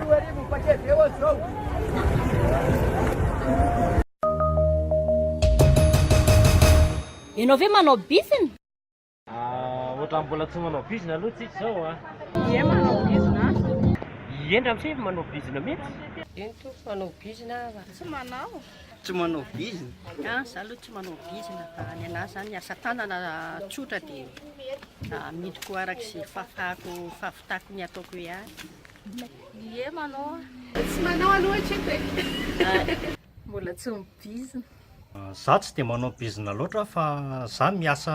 2000 paquet be oa zao. Ianao ve manao bizina? Ohatran'ny mbola tsy manao bizina aloha tsika izao a. Ie manao bizina. Ie ndramose manao bizina mihitsy. Eny tompoko manao bizina aho. Tsy manao. Tsy manao bizina. Ah, za aloha tsy manao bizina fa ny anahy zany asa tanana tsotra dia amidiko araka izay fahafahako fahavitako ny ataoko ihany. Ie manao. Tsy manao aloha hatreto e. Mbola tsy mibizina. Za tsy dia manao bizina loatra fa za miasa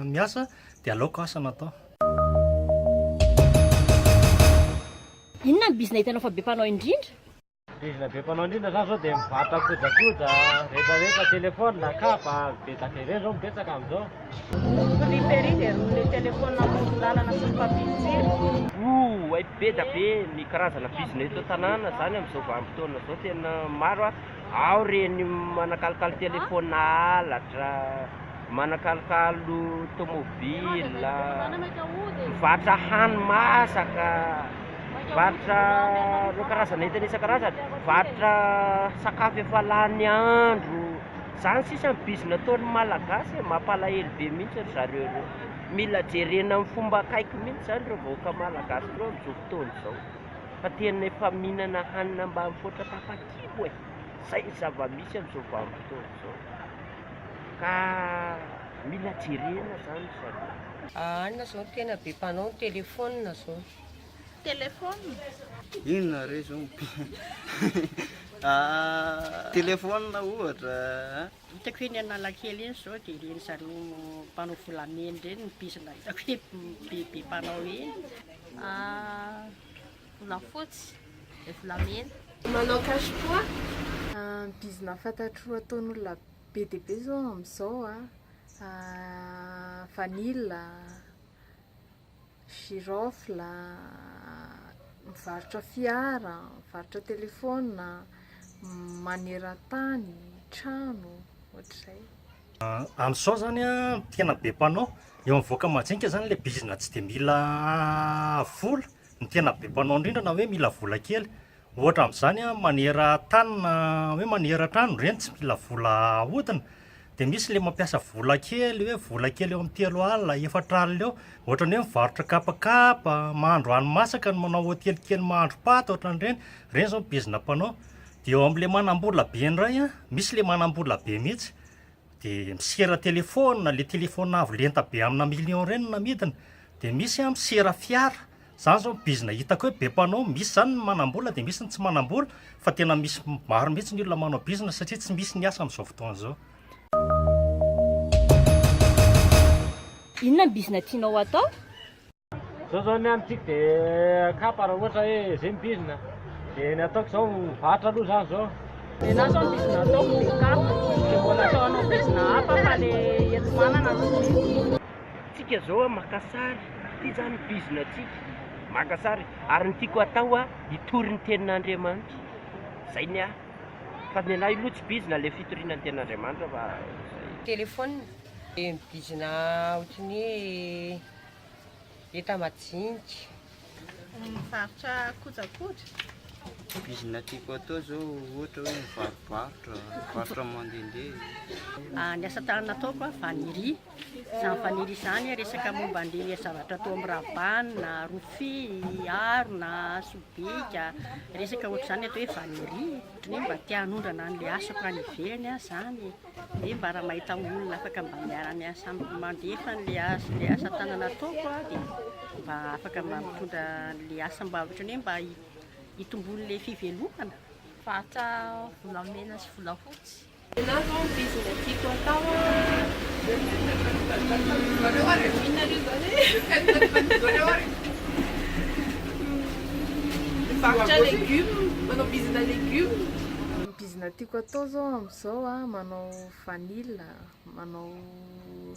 miasa dia aleoko asa no atao. Inona ny bizina hitanao fa be mpanao indrindra? Bizina be mpanao indrindra zany zao dia mivarotra kojakoja rehetra rehetra, téléphone, kapa, be da be ireny zao no betsaka amin'izao. Friperie dia irony le téléphone amoron-dalana sy ny mpampidi-jiro. Ouh hay be da be ny karazana bizina eto an-tanàna zany amin'izao vanim-potoana izao tena maro a, ao reny manakalokalo téléphone halatra, manakalokalo tomobile, mivarotra hani-masaka. Mivarotra ireo karazana entana isan-karazany, mivarotra sakafo efa lany andro, izany sisa ny bizina ataon'ny Malagasy e, mampalahelo be mihitsy ry zareo ireo, mila jerena amin'ny fomba akaiky mihitsy izany ireo vahoaka Malagasy ireo amin'izao fotoana izao, fa tena efa mihinana hanina ambany foatra tapa-kibo e, izay ny zava-misy amin'izao vanim-potoana izao, ka mila jerena izany ry zareo. Anona zao no tena be mpanao ny telephone zao. Telephone. Inona re zao no Telephone ohatra a. Hitako eny Analakely eny zao dia ireny zareo mpanao volamena ireny ny bizina hitako hoe be be mpanao eny. Volafotsy, volamena. Manao cache poids. Bizina fantatro ataon'olona be dia be zao amin'izao a, vanille, girofle, mivarotra fiara, mivarotra telephone, maneran-tany, trano, ohatr'izay. Amin'izao zany an, tena be mpanao, eo amin'ny vahoaka majinika zany ilay bizina tsy dia mila vola no tena be mpanao indrindra na hoe mila vola kely. Ohatra amin'izany an, manera tany na hoe manera trano, ireny tsy mila vola ahodina. Dia misy ilay mampiasa vola kely hoe vola kely eo amin'ny 30 alina, 40 alina eo. Ohatran'ny hoe mivarotra kapakapa, mahandro hani-masaka no manao hotely kely mahandro paty ohatran'ireny. Ireny izao ny bizina mpanao. Dia eo amin'ilay manam-bola be indray an, misy ilay manam-bola be mihitsy. Dia misera telefaonina, ilay telefaonina avo lenta be amina million ireny no namidiny. Dia misy an misera fiara. Zany zao ny bizina hitako hoe be mpanao, misy zany ny manambola dia misy ny tsy manambola fa tena misy maro mihitsy ny olona manao bizina satria tsy misy ny asa amin'izao fotoana izao. Inona ny bizina tianao atao? Zao zao ny any tiako de kapa raha ohatra hoe zay ny bizina de ny ataoko zao mivarotra aloha zany zao. Nenaha zao ny bizina ataoko de kapa de mbola atao hanao bizina hafa fa le enti-manana no tsy misy. Tsika zao a maka sary, ty zany bizina tsika, maka sary ary ny tiako atao a hitory ny tenin'Andriamanitra, zay ny ahy, fa ny anahy aloha tsy bizina le fitoriana ny tenin'Andriamanitra fa zay. Téléphone de mibizina ohatran'ny hoe enta-majinika. Mivarotra kojakoja. Bizina tiako atao zao ohatra hoe mivarobarotra, mivarotra mandehandeha. Ny asa tanana ataoko a, vaniry. Izany vaniry izany resaka momba an'ireny zavatra atao amin'ny rabana, rofia, harona, sobika, resaka ohatr'izany atao hoe vaniry. Ohatran'ny hoe mba te hanondrana an'ilay asako any ivelany aho izany. Dia mba raha mahita olona afaka mba miara-miasa amiko mandefa an'ilay asa ilay asa tanana ataoko aho dia mba afaka mba mitondra an'ilay asa mba ohatran'ny hoe mba hitomboan'ilay fivelomana. Mivarotra volamena sy volafotsy. Ny ahy zao ny bizina tiako atao an, inona aloha zany e? Mivarotra légumes, manao bizina légumes. Ny bizina tiako atao zao amin'izao a, manao vanille, manao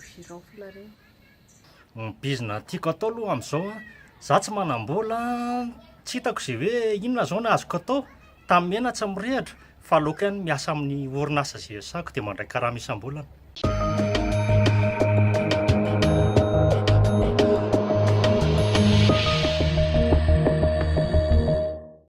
girofle reny. Ny bizina tiako atao aloha amin'izao a, za tsy manam-bola, tsy hitako izay hoe inona izao no azoko atao, tany mena tsy mirehitra fa aleoko ihany miasa amin'ny orinasa izay iasako dia mandray karama isam-bolana.